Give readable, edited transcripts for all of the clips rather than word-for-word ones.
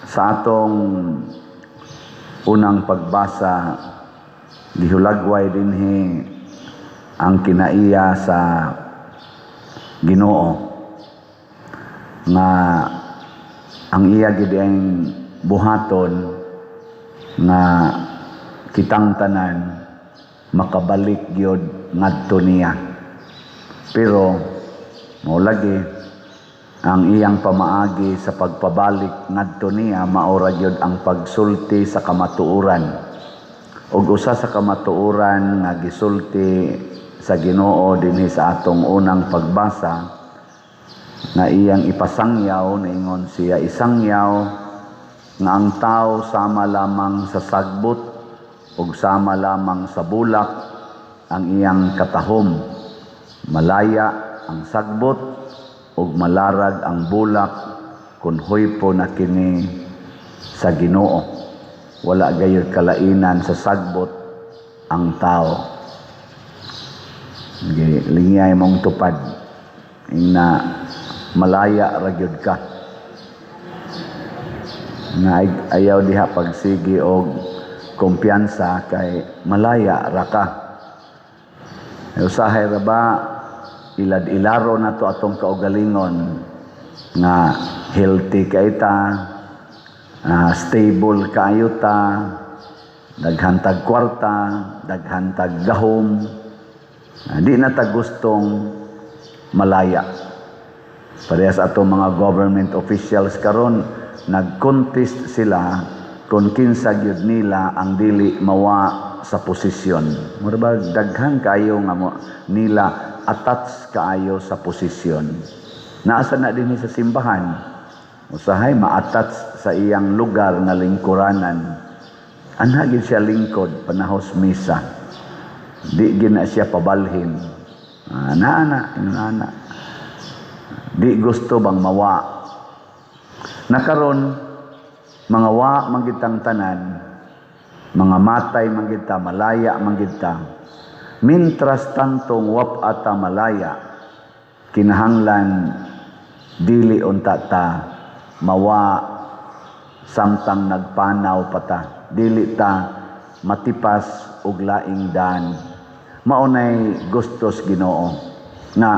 Sa atong unang pagbasa, gihulagway dinhi ang kinaiya sa Ginoo nga ang iya gid ang buhaton nga kitang tanan makabalik gyud ngadto niya. Pero mao lagi ang iyang pamaagi sa pagpabalik ngadto niya, mao ra gyud ang pagsulti sa kamatuoran. Ug usa sa kamatuoran nga gisulti sa Ginoo dinhi sa atong unang pagbasa nga iyang ipasangyaw, niingon siya, isangyaw nga ang tao sama lamang sa sagbot ug sama lamang sa bulak ang iyang katahom. Malaya ang sagbot ug malarag ang bulak kun huypo na kini sa Ginoo. Wala gayud kalainan sa sagbot ang tao. Lingiyay mong tupad na malaya ra gyud ka nga ayaw diha pagsigi og kumpiyansa kay malaya ra ka. Usahay ra ba ilad-ilaro na to atong kaugalingon nga healthy kay ta, stable kaayo ta, daghan tag kwarta, daghan tag gahom. Di na ta gustong malaya. Parehas atong mga government officials karon, nag-contest sila kung kinsa gyud nila ang dili mawa sa posisyon. Mura ba daghan kayo nga mo, nila attach kaayo sa posisyon. Naasa na din sa simbahan. Usahay ma-attach sa iyang lugar nga lingkuranan. Anha gid siya lingkod panahos misa. Di gid na siya pabalhin. Ana ana, ana. Di gusto bang mawa. Nakaron mga wa man gitang tanan, mga matay man gita, malaya man gita. Mintras tantong wap ata malaya, kinahanglan dili unta ta mawa samtang nagpanaw pa ta. Dili ta matipas og laing dan. Maunay gustos Ginoo nga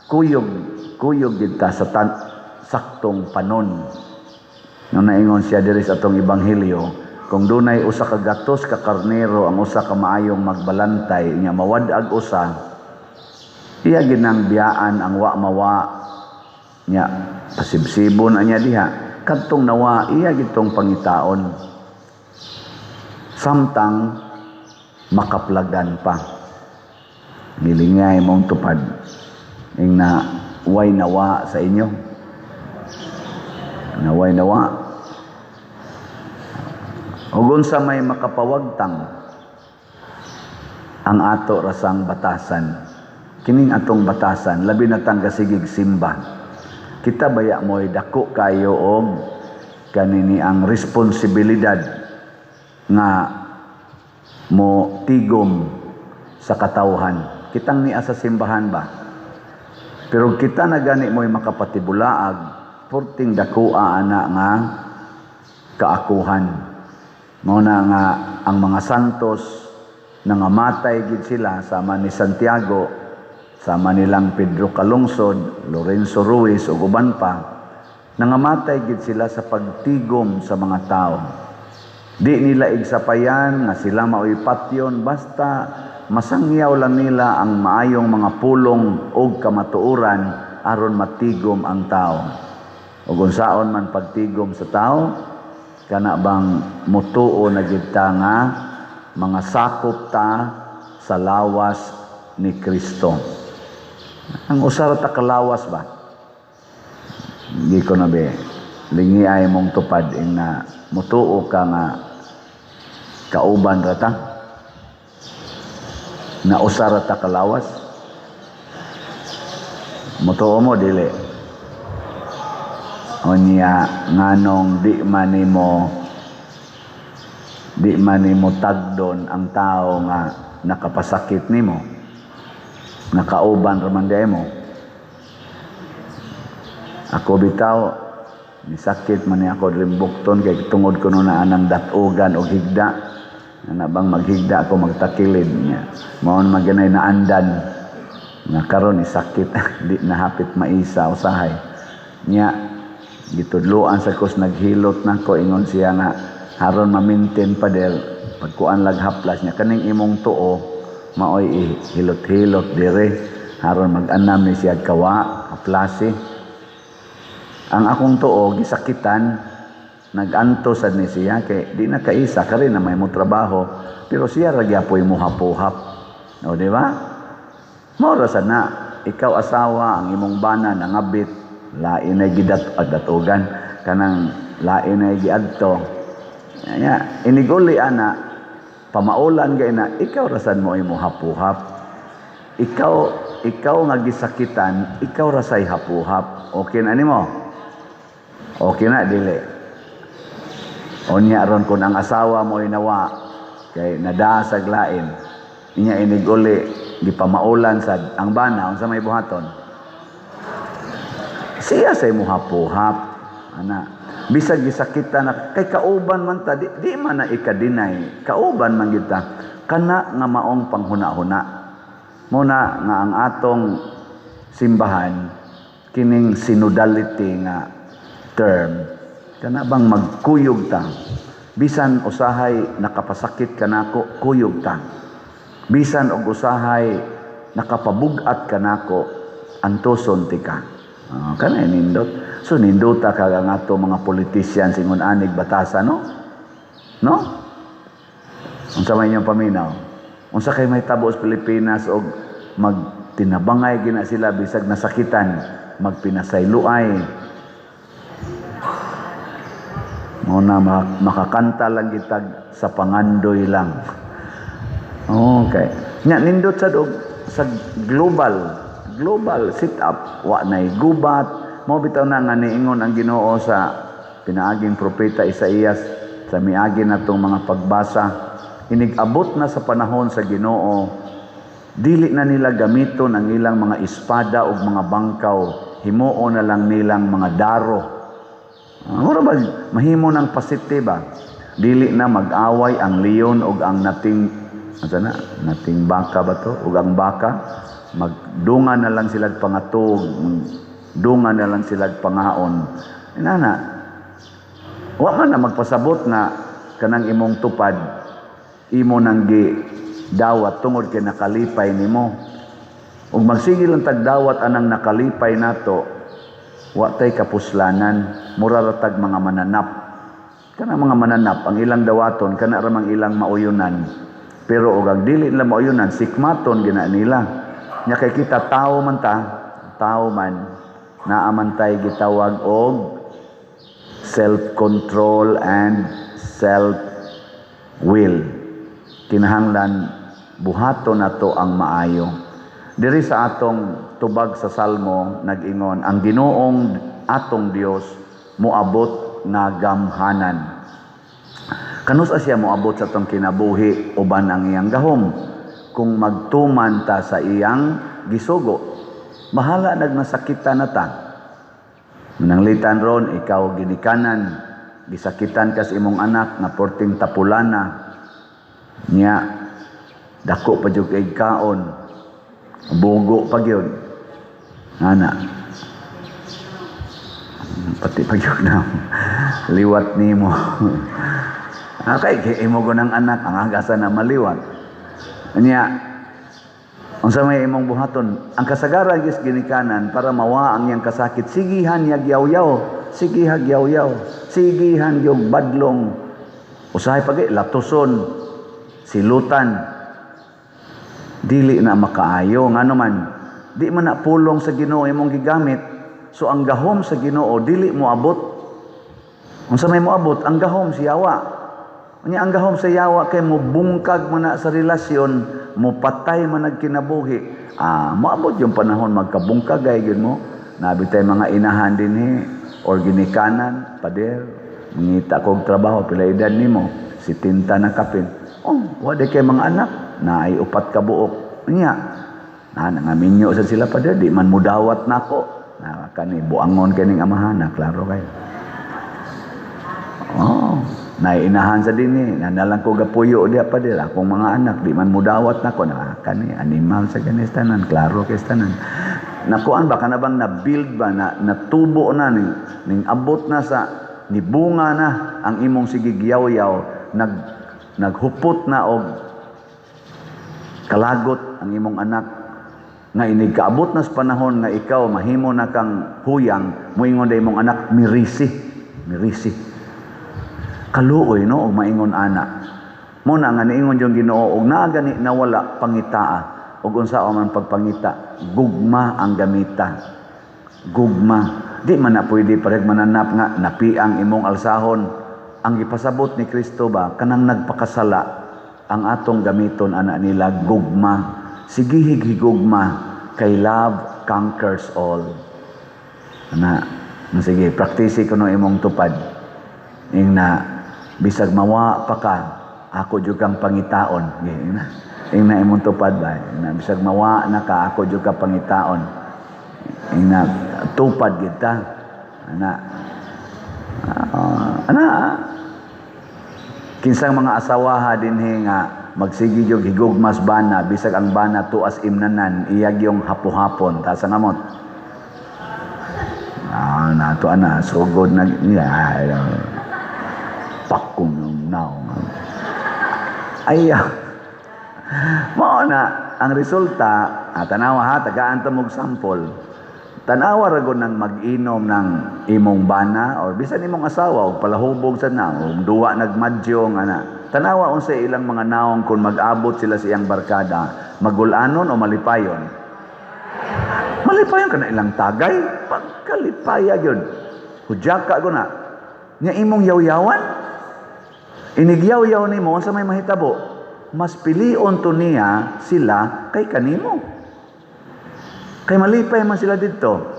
kuyog kuyog gid ta sa saktong panon. No naingon siya diri sa atong ebanghelyo, kung dunay 100 ka karnero ang usa ka maayong magbalantay nya mawad-ag usa, iya ginang biyaan ang wa mawa nya pasibsibon anya diha kadtong nawa, iya gitong pangitaon samtang makaplagan pa. Gilingay mong tupad ing na way nawa sa inyo, naway nawa ug unsa may makapawagtang ang ato rasang batasan. Kining atong batasan, labi na tang kasigig simba, kita baya mo'y dako kayo og kanini ang responsibilidad nga mo tigom sa katawhan. Kitang niya sa simbahan ba, pero kita na gani mo'y makapatibulaag, porting dakoa ana nga kaakuhan. Mao na nga ang mga santos nangamatay gid sila sama ni Santiago, sama nilang Pedro Calungsod, Lorenzo Ruiz ug uban pa. Nangamatay gid sila sa pagtigom sa mga tao. Di nila igsapayan nga sila maoy patyon, basta masangyaw lang nila ang maayong mga pulong og kamatuoran aron matigom ang tao. Ug unsaon man pagtigom sa tao, kana bang mutuo na gid ta nga mga sakop ta sa lawas ni Kristo. Ang usa ra ta kalawas ba? Di ko na be lingi ay mong tupad ing na mutuo ka nga kauban ra ta, na usa ra ta kalawas. Mutuo mo dili? Unya nganong di man nimo tagdon ang tao nga nakapasakit nimo, nakauban ra man di mo? Ako bitaw Nisakit man ni ako diri bukton kay tungod kuno na anang datugan og higda. Ana bang maghigda ako, magtakilid niya. Maon man ganay naandan nga karon isakit, di na hapit maisa usahay. Nya gitudloan sa kos, naghilot nako, ingon siya nga haron ma-maintain, pader, pagkuan lag haplas niya kaning imong tuo, maoy hilot-hilot dire haron mag-anam ni siya kawa haplasi. Ang akong tuo gisakitan, naganto sad ni siya kay di na kaisa kari na may mo trabaho, pero siya ra gyapoy mo hapuhap, o di ba? Mao ra sad na ikaw asawa, ang imong bana nangabit, lain na gidat datugan kanang lain na giadto nya, iniguli ana, pamaulan gay na, ikaw rasan mo imo hapuhap. Ikaw nga gisakitan, ikaw rasay hapuhap. Okay na nimo? Okay na dili? Unya ron kung ang asawa mo nawa kay nadasag lain inya, iniguli gipamaulan sad ang bana, unsa may buhaton siya sa imo hapuhap ana? Bisag gisakitan na kay kauban man ta, di man na ikadinay, kauban man kita. Kana nga maong panghuna-huna muna nga ang atong simbahan, kining synodality nga term, kana bang magkuyog ta bisan usahay nakapasakit kanako, kuyog ta bisan og usahay nakapabug-at kanako, antuson tika. Kana nindot. So nindota ka ang ato mga politicians ingon anig batasa, no? No, unsa may inyong paminaw? Unsa kay may tabo sa Pilipinas og magtinabangay gina sila bisag nasakitan, magpinasayloay? Mao na makakanta lang kitag sa pangandoy lang. Okay. Nya nindot sad og sa global global sit up, wa nay gubat. Mao bitaw na nga niingon ang Ginoo sa pinaaging propeta Isaías sa miagi natong mga pagbasa, inig-abot na sa panahon sa Ginoo, dili na nila gamiton ang ilang mga espada ug mga bangkaw, himuon na lang nilang mga daro. Mura ba mahimo ng pasite ba? Dili na mag-away ang leon ug ang nating, asa na, nating baka ba to, ug ang baka, magdunga na lang sila pangatog, dunga na lang sila pangaon. Inana, wa man na magpasabot nga kanang imong tupad imo nang gi dawat tungod kay nakalipay nimo. Ug magsige lang tagdawat anang nakalipay nato, wa tay kapuslanan, mura ra tag mga mananap. Kana mga mananap, ang ilang dawaton kana ra mang ilang mauyunan. Pero og ang dili nila mauyunan, sikmaton gina nila. Nya kay kita tao man ta, tao man, naa man tay gitawag og self-control and self-will. Kinahanglan buhaton nato ang maayo. Diri sa atong tubag sa Salmo, nag-ingon ang Ginoong atong Dios moabot nga gamhanan. Kanus-a siya moabot sa atong kinabuhi uban ang iyang gahom? Kung magtuman ta sa iyang gisugo. Bahala nagnasakitan na ta. Mananglitan ron, ikaw ginikanan, gisakitan kas imong anak nga porting tapulana, nya dako pa jud kay kaon, bugo pa gyud. Ana. Pati pa gyud na liwat nimo. Okay, kay imo ko ng anak, ang agasa na maliwat. Nya, unsa may imong buhaton? Ang kasagaran gis ginikanan, para mawa ang iyang kasakit, sigihan niya gyaw-yaw, sigihan gyaw-yaw, sigihan yung badlong. Usahay pag latuson, silutan. Dili na makaayo, ngano man, di man na pulong sa Ginoo imong gigamit. So ang gahom sa Ginoo dili mo abot. Unsa may moabot? Ang gahom si yawa. Unya ang gahom sa yawa kay mobungkag man na sa relasyon, mopatay man nagkinabuhi. Moabot yung panahon magkabungkag ay gyud mo. Nabi tay mga inahan dinhi or ginikanan, pader, mangita kog trabaho, pila edad nimo? 70 na kapin. Oh, wa di kay mga anak, naay upat ka buok. Unya, na nangaminyo sa sila, pader, di man mudawat nako. Na kani buangon kining amahan na klaro kayo. Naiinahan sa dinhi, nanalang ko gapuyo diha pa dira akong mga anak di man mudawat nako na kani animal sa ganis tanan, klaro kay tanan. Nakuan ba kana bang na-build ba na natubo na ning ning abot na sa nibunga na ang imong sigig yaw-yaw, naghupot na og kalagot ang imong anak nga inig kaabot na sa panahon nga ikaw mahimo na kang huyang, moingon day imong anak, "Mirisi, mirisi." Kaluoy, no, og maingon ana. Mo na nga niingon yung Ginoo, og naa gani nawala, pangitaa. Og unsa man pagpangita? Gugma ang gamita, gugma. Di man na pwede parehag mananap nga napiang imong alsahon. Ang gipasabot ni Kristo ba, kanang nagpakasala, ang atong gamiton ana nila gugma. Sigihig higugma kay love conquers all. Ana, sige, praktisi kuno imong tupad ing na bisag mawa pa ka, ako jud kang pangitaon. Ing na, ing na imong tupad ba na bisag mawa na ka, ako jud ka pangitaon. Ing na tupad kita ana. Ana, kinsang mga asawaha dinhi nga magsige jud higugmas bana bisag ang bana tuas imnanan, iyag yung hapo-hapon? Taas ang amot. Nato ana sugod na niya pakong naong ay mao na ang resulta. Tanawa ha, tagaan ta mog sample. Tanawa ra gud nang mag-inom ng imong bana or bisan imong asawa og palahubog sa na og duwa nagmadyo nga na. Tanawa unsa ilang mga naong kung mag-abot sila sa iyang barkada, magulanon o malipayon? Malipayon ka na ilang tagay, pagkalipaya gyud. Hudyaka ko na. Nya imong yaw-yawan? Inigyaw-yaw nimo, unsa may mahitabo? Mas pilion to niya sila kay kanimo. Kay malipay man sila didto.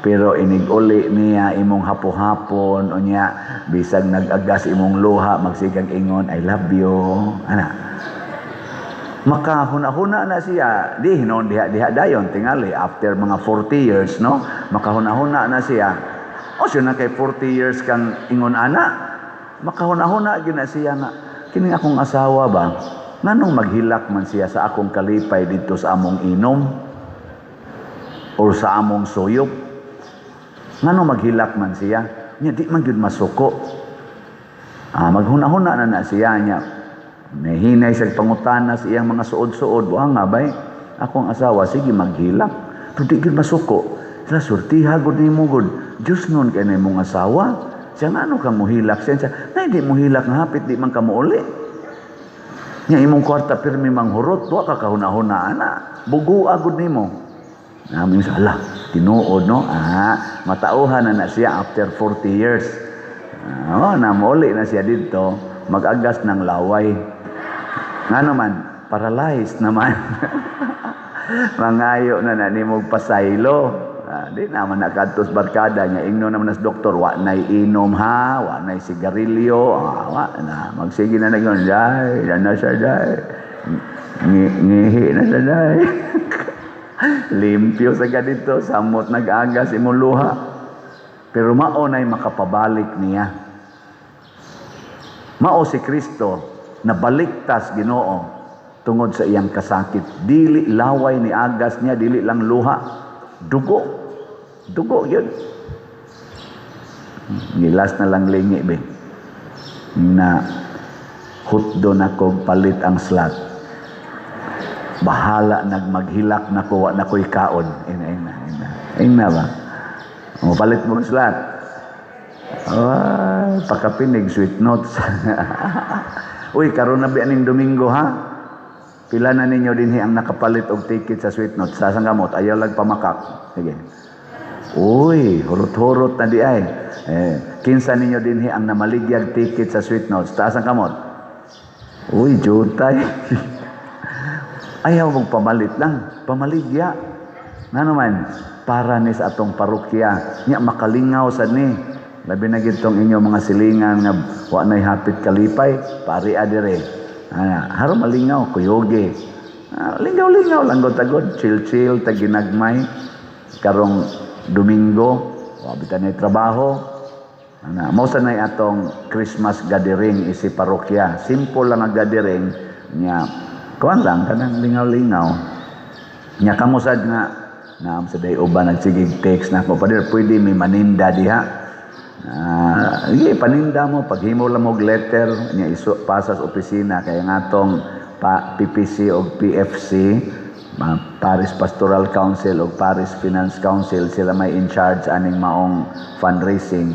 Pero inig-uli niya imong hapo-hapon, unya bisag nag-agas imong luha, magsigang ingon, "I love you." Ana. Makahuna-huna na siya, di hinon diha-diha dayon tingali after mga 40 years, no? Makahuna-huna na siya. O siya na kay 40 years kang ingon ana. Makahuna-huna gyud na siya nga kining akong asawa ba? Nganong maghilak man siya sa akong kalipay dito sa among inom or sa among suyop? Ngano maghilak man siya? Nya di man gyud masuko. Maghuna-huna na na siya nya. Nahinay sa pangutana sa iyang mga suod-suod. Wa nga bay, akong asawa sige maghilak. Pero di gyud masuko. Sila surtiha gud nimo gud. Diyos nun kay na imong asawa. Siya nga ano kang muhilak siya. Siya, na hindi muhilak nga hapit di man ka muuli. Nya imong kwarta pirmi manghurot, wa ka kahuna-huna ana. Bugua gud nimo. Namin sa ala, tinuod, no? Matauhan na na siya after 40 years. Oh, na muuli na siya dito, mag-agas ng laway. Nga naman, paralyzed naman. Mangayo na na nimo pasaylo. Di naman nakadtos barkada niya. Ingno naman nas doktor, wa na'y inom ha, wa na'y sigarilyo, wa na. Magsige na na yun, day, na na siya day. Ngihi na siya day. Limpyo sa ganito, samot nag-agas imong luha. Pero mao na'y makapabalik niya. Mao si Kristo na baliktas Ginoo tungod sa iyang kasakit. Dili laway ni agas niya, dili lang luha. Dugo. Dugo yun. Gilas na lang lingi be. Na hutdo na ko palit ang slot. Bahala nagmaghilak na ko, wa na ko'y kaon. Ina, ina, ina. Ina ba? Mo palit mo slot. Ay, pakapinig, sweet notes. Uy, karon na biya ning Domingo ha? Pila na ninyo dinhi ang nakapalit og ticket sa sweet notes? Sa gamot, ayaw lag pamakak. Sige. Uy, hurot-hurot na di ay. Eh, kinsa ninyo dinhi ang namaligyag ticket sa sweet notes? Taas ang kamot. Uy, jutay. Ayaw mong pamalit lang, pamaligya. Nga naman, para ni sa atong parokya. Nya makalingaw sa ni. Labi na gitong inyo mga silingan nga wa na'y hapit kalipay, pari adire. Haro malingaw, kuyoge. Lingaw-lingaw lang gud tagod, chill-chill, taginagmay. Karong Domingo, wa bitan trabaho. Ana, mao sa nay atong Christmas gathering isi parokya. Simple lang ang gathering nya. Kuan lang kanang lingaw-lingaw. Nya kamo sad nga naam sa day uban nagsigig text na ako, "Pader, pwede may maninda diha?" Ah, sige, paninda mo, paghimo lang og letter nya isu pasa sa opisina kay ang atong pa, PPC og PFC, Parish Pastoral Council og Parish Finance Council, sila may in charge aning maong fundraising.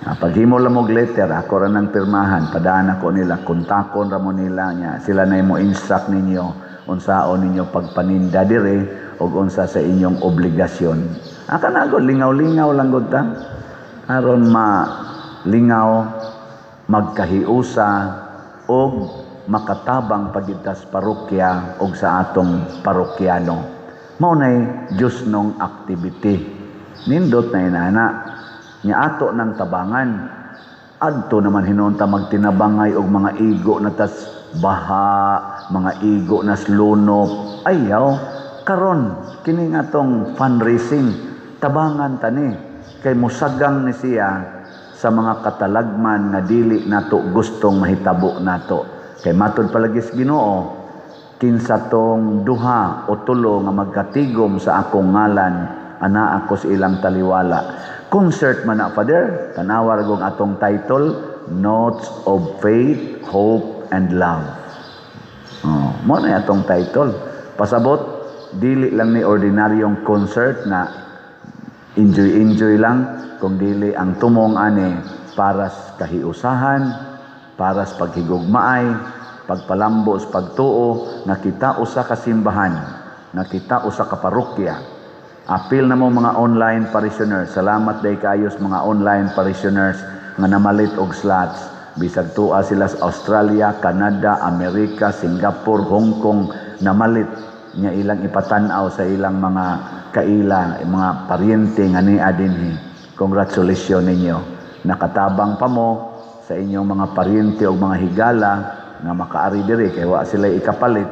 Ah, paghimo lang og letter, ako ra nang pirmahan, padaan ako nila, kontakon ra mo nila nya sila na mo instruct ninyo unsaon ninyo pagpaninda dire og unsa sa inyong obligasyon. Ah, kana gud lingaw-lingaw lang gud ta. Aron malingaw, magkahiusa og makatabang pagid tas parokya og sa atong parokyano. Mao nay Diyosnong activity. Nindot na inana. Nya ato ng tabangan. Adto naman hinuon ta magtinabangay og mga igo na tas baha, mga igo na lunop. Ayaw, karon kini nga tong fundraising, tabangan tani kay musagang ni siya sa mga katalagman nga dili nato gustong mahitabo nato. Kay matod palagi sa Ginoo, kinsa tong duha o tulo nga magkatigom sa akong ngalan, ana ako sa ilang taliwala. Concert man na, Father, tanawa ra gong atong title, Notes of Faith, Hope and Love. Oh, mo na atong title. Pasabot, dili lang ni ordinaryong concert na enjoy enjoy lang, kung dili ang tumong ani para sa kahiusahan, para sa paghigugmaay, pagpalambo sa pagtuo nga kita usa ka simbahan, nga kita usa ka parokya. Apil na mo mga online parishioners. Salamat day kaayos mga online parishioners nga namalit og slots. Bisag tua sila sa Australia, Canada, Amerika, Singapore, Hong Kong, namalit nya ilang ipatan-aw sa ilang mga kaila, mga paryente nga nia dinhi. Congratulations ninyo. Nakatabang pa mo sa inyong mga paryente o mga higala nga makaari diri kay wa sila ikapalit,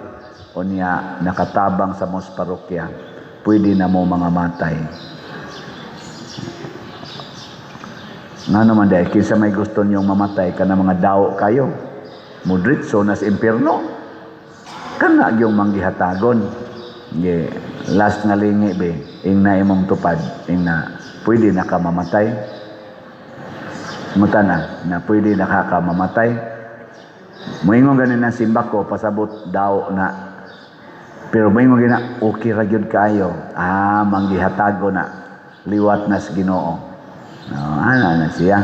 unya nakatabang sa mos parokya. Pwede na mo mga matay. Nga naman dahil, kinsa may gusto niyong mamatay ka na mga daw kayo. Mudritso nas impierno. Kana yung manggihatagon. Ye, last nga lingi be, ing na imong tupad, ing na pwede na ka mamatay. Muta na, na pwede na ka mamatay. Moingon ganin na simba ko, pasabot daw na. Pero moingon gina, okay ra gyud kaayo. Ah, manggihatago na. Liwat na sa Ginoo. No, ana na siya.